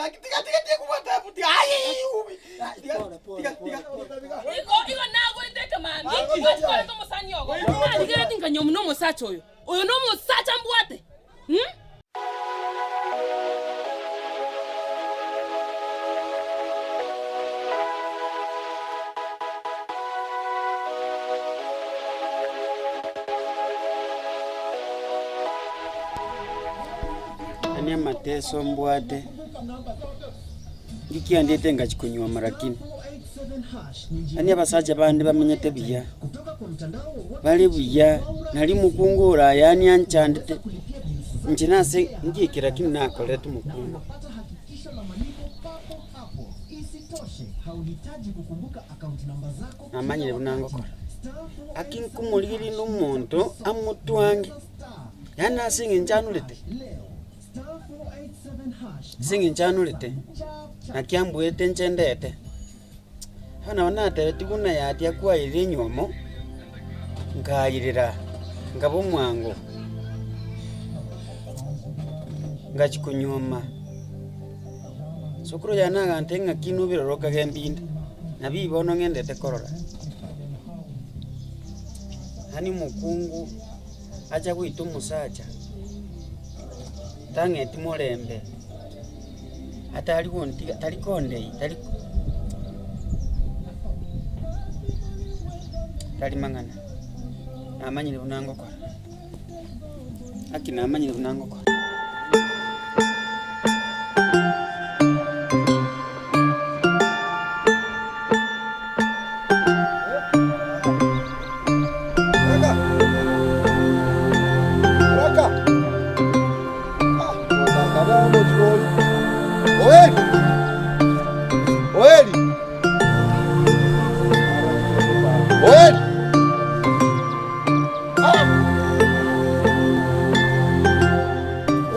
gaki tiga tiga tiga kobwata abu tiga aye ubi. Tiga tiga tiga. Igo igo nagoete ekemambia inki gwachikorete omosani ogo? Narigereti nkanyomwa nomosacha oyo. Oyo nomosacha mbwate. Mh? Yaani amateso mbwate, ngikiandete ngachia konywa marakini. Yaani abasacha bande bamenyete buya, bare buya, nari omokungu ore aye yaani anchandete, inche nase ngiike lakini nakorete omokungu. Namanyire buna ngokora, lakini nkomorigereria rende omonto amotwange, yaani ase eng'encho anorete. Ase eng'encho anorete, naki ambuete inche ndete. Bono nabo natebetie buna yatia kwairire enywomo, nkairera, nkaba omwango, ngachia konyuoma. Sokoro yane agantebia ng'aki inwe birore okagenda inde, nabio bono ng'endete korora. Yaani omokungu. Acha goita omosacha, tang'eti morembe, atari gontiga tari kondei tari tari mang'ana, namanyire buna ngokora, gaki namanyire buna ngokora.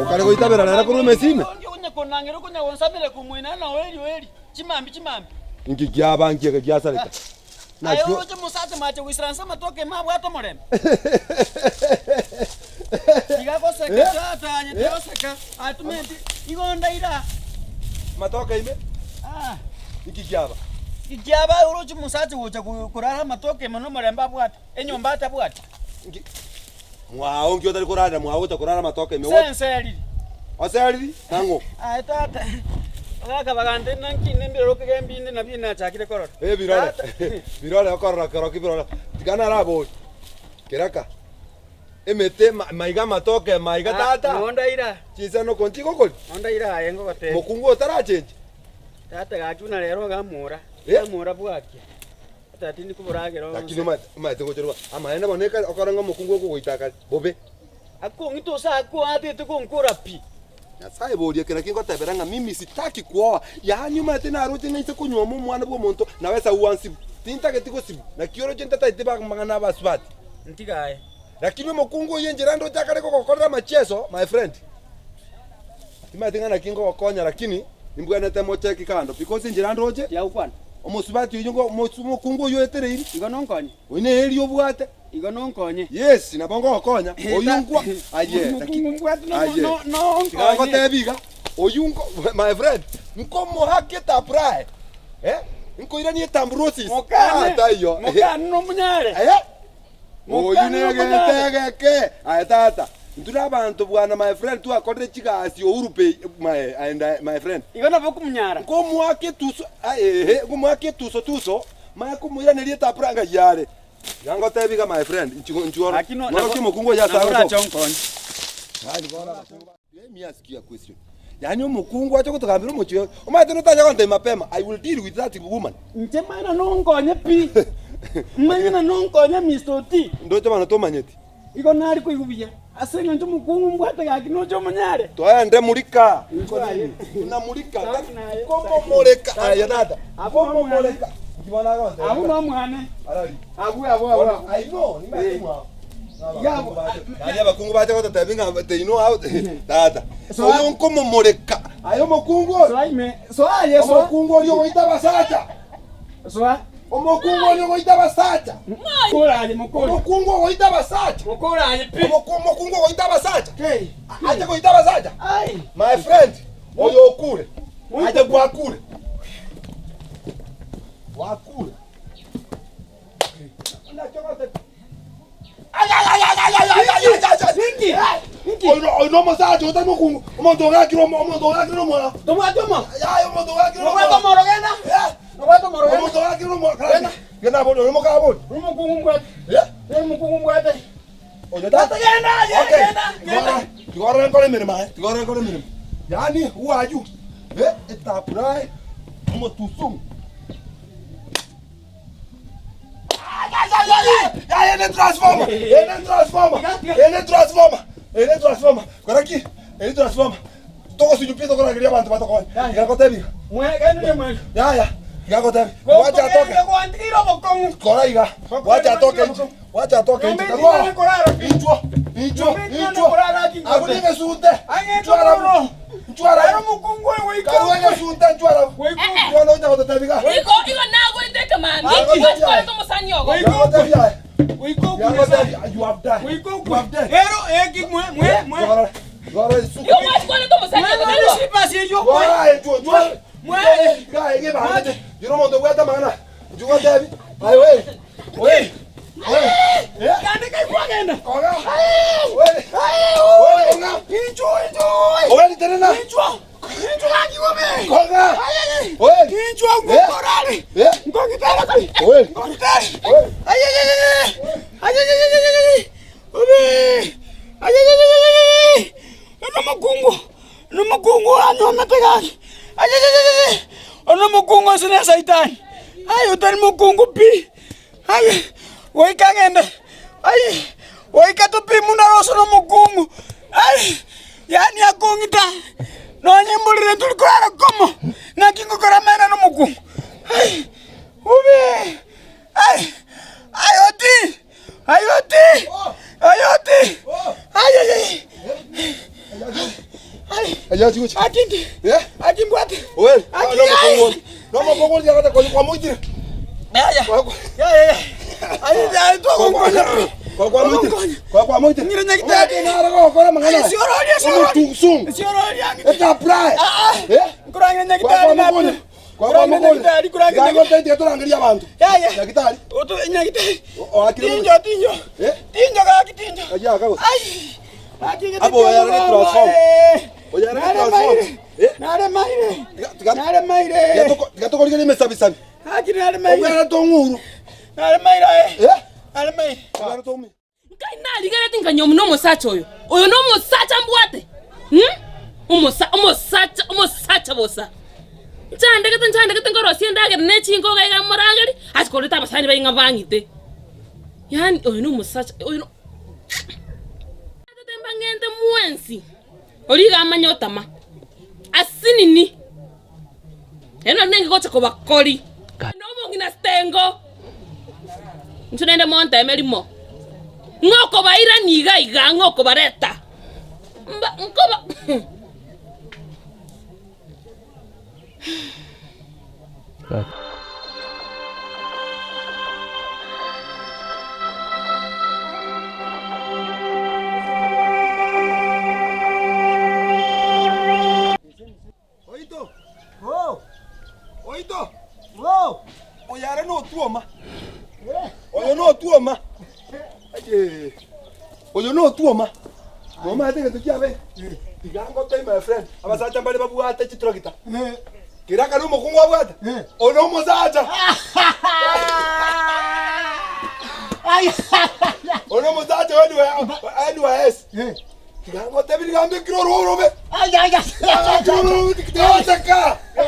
Okare goitabera rero korwa emesime? Inki kiaba nki eke giasareka? Aye Nakio oroche omosacha mache goisaransa amatoke ime abwate omorembe? Tiga goseka tata aye tiga goseka aye tomanyeti igo ndaira. Amatoke ime? Ah. Inki kiaba? Ekiaba aye oroche omosacha gocha korara amatoke ime nomorembe abwate, enyomba atabwati. Inki mwao nki otari korarera mwao gocha korara amatoke ime? Senseriri. Oseriri? Nang'o? Aye tata, ogaka bagante naki inde mbiroroke gembi inde nabio nachakire korora. Eh, birore. Tata. Birore okorora koroki birore. Tiga narabori. Keraka. Emete ma- maiga amatoke maiga Ah, tata. noo ndaira, Chinsemo nchigokori. noo ndaira aye ngogotebia. Mokungu otarachenchi. Tata gaki buna rero ogamora, Eh? ogamora bwakia. Tata tindi koboragera Lakini onse. omanyete omanyete gocha roba. Amaene bono ekare okore ng'a omokungu okogoita akare. Bobe. Akong'ita ose akoatete gonkora pi. Nyasae boria kera kingotebera ng'a mimi sitaki kuoa, yaani omanyete naroche ng'a inse konyuoma omwana bw'omonto nabo Esau ansibu. Tintageti gosibwa, naki oroche ntataeti amang'ana abasubati. Ntiga aye. Lakini omokungu oyio enchera ndoche akare gogokorera amachieso, my friend, timanyeti ng'a naki ngogokonya lakini nimbwenerete mocheki kando because enchera ndoche, Tiga gokwana. omosubati oyio ngo omokungu oyio oetereiri, Igo nonkonye. oyio neri obwate. Igo nonkonye. Yes, nabo ngogokonya. Oyio nkwa aye. Omokungu mbwate no- Aye. no- nonkonye. Tiga ngotebi iga, oyio nko my friend, nkomoake etaburae. Eh? Nkoiranie etambrosis. Mokane, Ah, taiyo. mokane nomonyare. Eh? Oyio Mokane negete nomonyare. egeke. Aye tata, intwe na abanto bwana my friend twakorire chigasi Uhuru pay my and I, my friend. Igo nabo okomonyara. Nkomoaka etuso, ah, ehe, nkomoaka etuso tuso, manye komoiraneria etabura ng'ai are. Iga ngotebi iga my friend, inchuo inchuo oro. Lakini Ng'orokia omokungu oyio ase nabo orache agotoka. onkonye. Yaani bono abakungu ba- Let me ask you a question. Yaani omokungu ache gotogambera omochie oyo, omanyete notacha gontebia mapema, I will deal with that woman. Inche manya nonkonye pi. Manya nonkonye Mister Oti. Ndoche bono tomanyeti. Igo nare koigwa buya ase engencho omokungu mbwate gaki noche omonyare. Toende murika. Inchuo aye. Buna murika. Safi naye. Komomoreka. Aye tata. Abwo nomwane. Komomoreka. Inki bono agontebia? Abwo nomwane. Arari. Abwo abwo abwo abwo. I know, nimanyete mwao. Iga abwo. Yaani abakungu bache gototebia ng'a they know how tata. Soa. Oyo nkomomoreka. Aye omokungu oyo. Soa ime. Soa aye soa. Omokungu oria ogoita abasacha. Soa. Omokungu oria ogoita abasacha. Mokore aye mokore. Omokungu ogoita abasacha. Mokore aye pi. Omokungu ogoita abasacha. Kei. Ache goita abasacha. Ai. My friend, oyo okure. Aye gwakure. Gwakure. Oyo nomosacha otari mokungu, omonto ogakire omonto ogakire nomwana. Tobwate omo. Yaya omonto ogakire Nobwate nomwana. omoro genda. Nobwate omoro genda. Omonto ogakire nomwana. Genda abori, oyo mokabori. Omokungu mbwate. Omokungu mbwate. Oyo Tata genda, Okay. genda, genda. Tiga orore nkore emeremo aye, tiga orore nkore emeremo. Yaani who are you? Eh, etapurae, omotusumu. Yaye ene transformer, ene transformer, ene transformer, ene transformer. Kora ki? Ene transformer. Togosunywa pi tokorageria abanto batokonye. Iga ngotebi iga. Mwegenirie mwega. Yaya, iga ngotebi. Wacha atoke. Gokogenda gwantigeire obokong'u. Kora iga. Wacha atoke inche. Wacha atoke inche. Nyomba Tarwa. etinane korara pi. Inchwo. Inchwo. Nyomba etinane Inchwo. korara pi. Abwo nigesunte. Ang'e Inchwo arabu. tokoro. Inchwo arabu. Ero mokungu oyo goika Karwa okwe. egesunte inchwo arabu. Goika Eh, eh. okwe. Bono ocha gototebi iga. Igo igo nagoete ekemambia, Inki? gwachikwarete omosani ogo. Goika okwe. Yagotebi aye. Goika okwe Yagotebi Nyasae. you have died. Goika You okwe. have died. Ero eki mwe mwe mwe. Gora. Gora isuka. Igo gwachikwarete omosani Mwe ogo, mwe taibo? slippers eyio okwe. Gora inchwo. Inchwo. Mwe. Iga ege bangete. Jiro omonto obwate amang'ana. Inchwo gotebi. Aye we. We. We. Eh. Gande kai kwagenda. Koga. We. We koga. Inchwo inchwo. Owe tenena. Inchwo. Inchwo gaki gome. Koga. We. Inchwo ngokorare. Eh. Ngogitera kuri. We. Ngogitera. We. Ay ay ay ay. Ay ay ay ay ay. Obe. Ay ay ay ay ay. Nomokungu. Nomokungu anyomete gaki. Ay ay ay ay ay. Onomokungu ase ne saitani. Ay otari mokungu pi. Ay goika ng'ende. Ay goika topi muna rose nomokungu. Ay yaani akong'ita. Nonye mborire tori korara komo. Naki ngokora amang'ana nomokungu. Ay obe. Ay ay oti. Ay oti. Ay oti. Ay ay ay. Ay. Akindi. Akimbwate. We. Aki- Nomokungu. Nomokungu yakata kwa kwa moitire. Yaya. Kwa kwa Yaya yaya. Ay ay twagonkonya pi. kwa kwa moitire. Kwa kwa moitire. Ng'ire nyagitari. Nara kwa kwa mangana. Siororia siororia. Omotusumu. Siororia. Eta pray. Ah ah. Eh? Nkurangire Kwa nyagitari kwa napi. mukonye. Kwa kwa Kurangire mukonye. nyagitari kurangire Ngango nyagitari. tete turangeria abantu. Yaya. Nyagitari. Oto nyagitari. Oakire. Tinjo tinjo. Eh? Tinjo gaki tinjo. Aja akago. Ay. Aki gete Abo oyarare tinjo, transform. eh. Oyarare Nare transform. maire. Eh? Nare maire. Tiga Nare maire. tiga tokorigeria emesabisabi. Aki nare maire. Obwera tong'uru. Nare maire. Eh? Nare maire. Obwera tong'uru. Nkai narigereti nkanywa buna omosacha oyo, oyo nomosacha mbwate, hmm? Omosa omosacha omosacha bosa. Nchandegete nchandegete nkorosia endagera ne chinkoga iga morangeri, ase koreta abasani baye ng'a bang'ite. Yaani oyo nomosacha oyo no Tete mbang'ente mwensi, oria iga amanye otama, asinini, ere nari nenge gocha kobakori. Na omong'ina Stengo, inche naende monteme rimo, ng'a okobairania iga iga, ng'a okobareta, mba nkoba. Oito. Oh. Oito. Oh. Oyo are notuoma. Oyo notuoma. Aye. Oyo notuoma. Nomanyete egento kiabe? Tiga ngotebi my friend, abasacha mbare babwate chitractor. Kera akare omokungu abwate, oyo nomosacha. Oyo nomosacha NYS. Tiga ngotebi niga mbekire ororo orobe. Tiga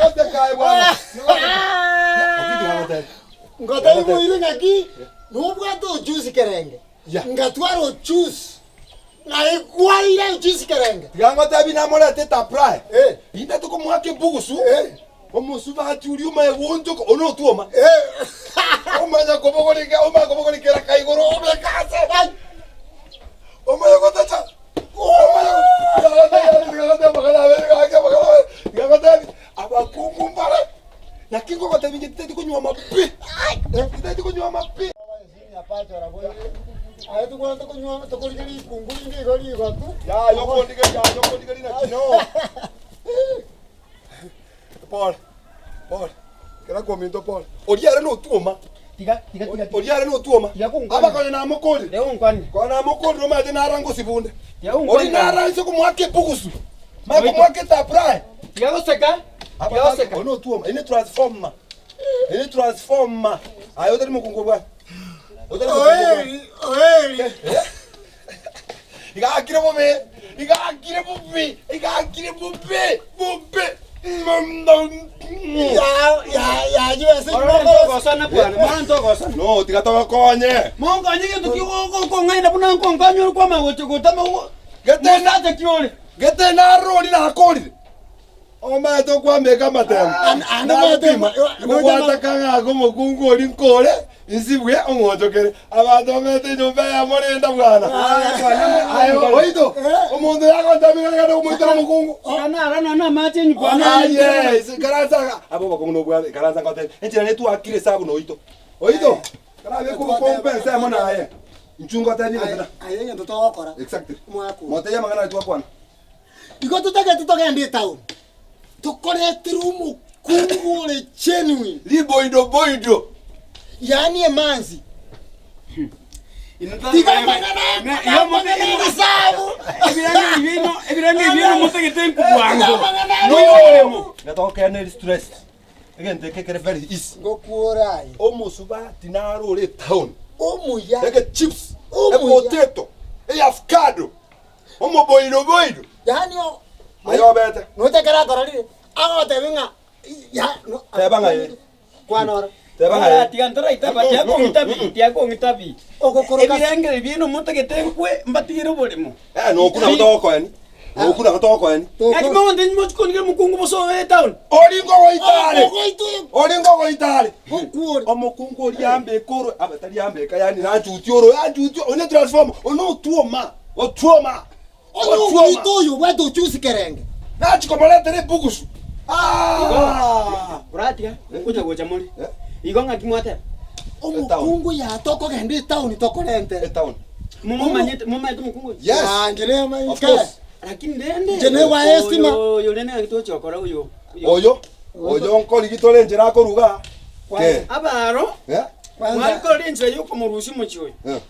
goteka aye bwana. Tiga goteka. Ngotebi boire ng'aki, nobwate ojusi kerenge, Yeah. ngatwara ojusi, naye kwaira ojusi kerenge. Tiga ngotebi namorete etapurae. Eh. Inde tokomoaka ebugusu. Eh. Omosubati oria omaye goonchoka, one otwoma. Eh. Omanya kobogoria omanya kobogoria kera kaigoro obeka ase. Ai. Omanya gotacha. Omanya abakungu mbare. Naki ngogotebi inche titeti konywa amapi. Titeti konywa amapi. Aye tokwana tokonywa tokorigeria rikungu rinde igo rigotu. Yaya okondigeria, yaya okondigeria naki no. Pole, pole, kera kominto pole. Oria ere notwoma. Tiga, tiga, tiga, tiga. Oria ere notwoma. Tiga konkwania. Aba konya namokorire. Tiga konkwania. Konya namokorire omanyete nara ngosibunde. Tiga konkwania. Oria nara inse komoaka ebugusu. Manye komoaka etabrae. Tiga goseka. Tiga goseka. Oria notwoma. Ere transformer. Ere transformer. Aye otari mokungu obwate. Otari mokungu obwate. Oeri, oeri. Iga akire bobe, iga akire bobe, iga akire bobe, bobe. Ya, ya, ya, yo ase Orore ntogosana bwana, mara ntogosana. No, tiga togokonye. Monkonye gento ki okong'aina buna nkonkonya ore kwama gocha gotama Gete mosacha ki ore. Gete narori nakorire. Omanyete okwambeka amatemo. Ande omanyete Nagopima. Ngobwata kang'aka omokungu oria nkore, insibwe ong'onchokere. Abanto bamenyete enyomba eyemo rende bwana. Aye oito, omonto oyo agontebia ng'a ngende komoitera omokungu. Iga nara nonya na amache enywe kwana. Aye, ase ikaransa iga. Abwo obokong'u nobwabe, ikaransa ngotebie, enchera netwakire esabu noito. Oito, karabeke obokombe ensemo naye, inchuo ngotebie gose na. Aye egento togokora. Exactly. Omwaka oyo. Motebie amang'ana aria twakwana. Igo totagete togende etaoni, tokoretere omokungu ore genuine. Riboidoboido. Yaani emanzi. Tiga amang'ana amang'ana egesabu. Ebiranga ebi motagete nkobwango. No! Natokeaneri stress. Egento eke kere very easy. Ngokuora aye. Omosubati naro ore etown. Omuya. Ege chips, Omuya. epotato, eavocado. Omoboiroboiro. Yaani o- Aye obete. nocha ekero akororire, agotebi ng'a ya no- Teba ng'a ee. Kwana oro. Teba ng'a ee. Tiga ntoraitaba, tiakong'ita pi, tiakong'ita pi. Ogokoroka Ebirengererio biaino motagete nkwe, mbatigere oboremo. Eh, nokwo nabo togokoeni. Nokwo nabo togokoeni. Naki mogontebia mochie konigira omokungu bosa obe etown. Ori ngogoita are. Ogoita oyo. Ori ngogoita are. Gokwore. Omokungu oria ambeka oro, abe tari ambeka yaani nanchutie oro, anchutie, one transformer, one otwoma. Otwoma! Onye Otwoma! ogoita oyo obwate ochusi kerenge. Nachia komoretera ebugusu. Ah! Oratiga, nkonya gocha more. Eh? Igo ng'aki mwateba? Omokungu ya tokogenda etaoni tokorentere. Etown. Momomanyete, momanyete omokungu oyo? Yes. Ah, inche Of nemanyete. course. Lakini rende Inche negwa estima. oyo oyo rende ng'aki togochia gokora oyo. Oyo, oyo nkorigi tore enchera akoruga. Ke. Abaro, Eh? Kwanza mwari korora enchera yokomorusia omochie oyo. Eh.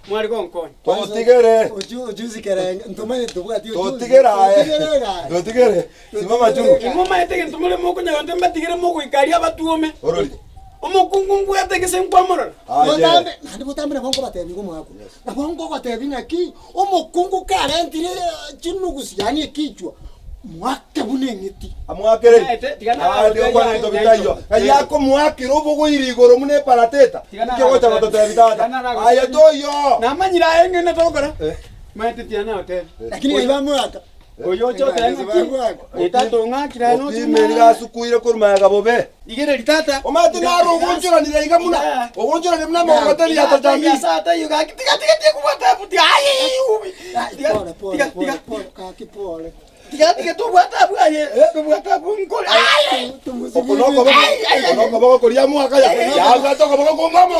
Mware gonkonya. Totigere. Ochu ochusi kerenge ntomanyete tobwati ochusi. Totigere aye. Totigere aye. Totigere. Simama juu. Inwe omanyete egento more mokonya gonte mbatigere mogoika aria abatuome. Orori. Omokungu mbwate gese nkwamorora. Aye. Botambe naende botambe nabo nkobatebia igo omwaka oyo. Nabo nkogotebi ng'aki omokungu karentire chinugusi yaani ekichwa mwake buna eng'iti. Amwakere. Omanyete, tiga Ande naragotebi okwana aye, ebinto bitaiyo. nainche. Ng'ai akomoakera obogoiri igoro buna eparateta. Tiga Inki ogocha naragotebi. gototebi Tiga tata? naragotebi. Aye toiyo. Namanyire aye ng'ina togokora. Eh. Omanyete tiga nagotebi. Lakini ng'ai bamwaka. Oyo oche otebe ng'aki, eh, tata ong'akire aye noche Opime nigo asukuire korwa magega bobe. Rigereria tata. Omanyete naro ogonchoranire iga buna ogonchoranire buna amagogoteri ya tochamiri. Ase ataiyo gaki tiga tiga tiga kobwata abu tiga aye ubi. Tiga Pole pole tiga pole tiga pole kaki pole. tiga tiga tobwate abu aye tobwate abu nkore aye. Oko nokoboko oko nokoboko koria mwaka ya yabwate okoboko kong'amo.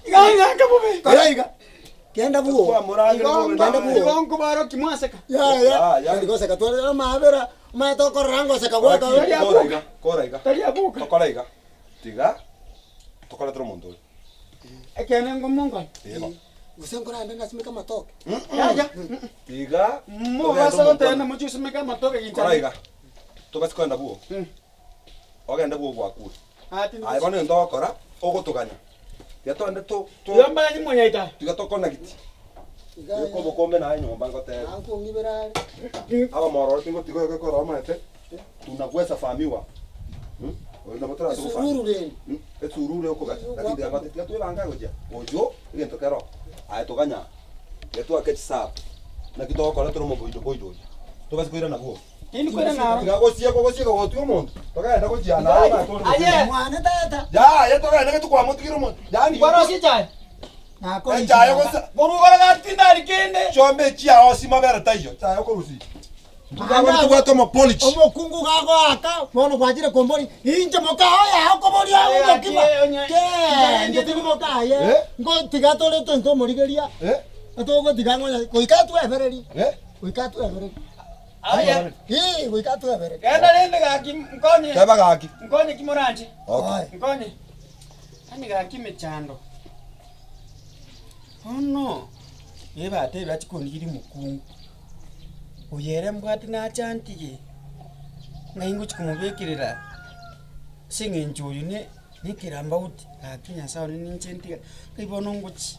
Iga ng'aka bobe. Kora iga. Genda bwoo. Kwamorangire bobe Genda naye. bwoo. Igo nkobarokia mwaseka. Ya ya. Ah, ya. Tari goseka tware amabera omanyete okorora ngoseka gwaka. Kora iga, kora iga. Tari aboka. Tokora iga. Tiga tokoretera omonto oria. Ekeene ngomonkore. Eba. Gose nkorande nasimeke amatoke. Yaya. Tiga Mobasa goteba mochie osimeke amatoke gincha. Kora iga. Tobasi kogenda bwoo. Ogende bwoo gwakure. Aye bono egento ogokora, ogotoganya. Tiga togende to to Igo mbanye monyaita. tiga tokonagiti. Beka obokombe naye nyomba ngotebe. Ankong'ibera are. Abamororo tingotiga oyoka ekero omanyete tunagwesa famiwa. Oyo nabo torase gofamia. Esururu rende. Esururu ekogacha. Lakini tiga ngote tiga twebange gochia. Oyio egento kero aye toganya tiga twake chisabu. Naki togokora tore omoboido boido oyo. Tobase koirana bwogo. Tindi koirana aro. Tiga gosiekwa gosiekwa gotiga omonto. Togenda gochia naye omanyete ore Aye. Mwane tata. Yaya togende gete kwamotigire omonto. Yaani Kwarosia echae. Nakori Echae gose Korwa igoro gati tindari kende. chiombe chiao ase mabere taiyo. Echae okorusia. Ntobwate tobwate omopolish. Omokungu gagoaka bono gwachire kombori inche moka oye akoboria Aye, omokima aye, onye- kee inche tindi moka aye Eh? ngo tiga tore tente omorigeria Eh? togotiga ngonya goika twebereri Eh? goika twebereri. Aye. Ee, goika atwebereke. Genda rende gaki nkonye. Teba gaki. Nkonye ki moranche. Okay. Nkonye. Yaani gaki emechando. Bono, ebatebia achie kondigeria omokungu, oyo ere mbwate nache antige, ng'ai ngochia komobekerera ase eng'encho oyo ne nekerambauti, gaki nyasae one ninche ntigare, ng'ai bono ngochia,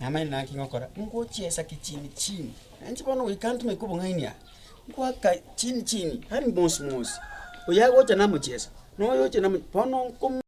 namanye naki ngokora, ngochiesa kichini chini, nainche bono goika ntumeke obong'aini aa, ngoaka chini chini, yaani mosi mosi, oyo agocha namochiesa, na oyo ocha namo bono nkomo.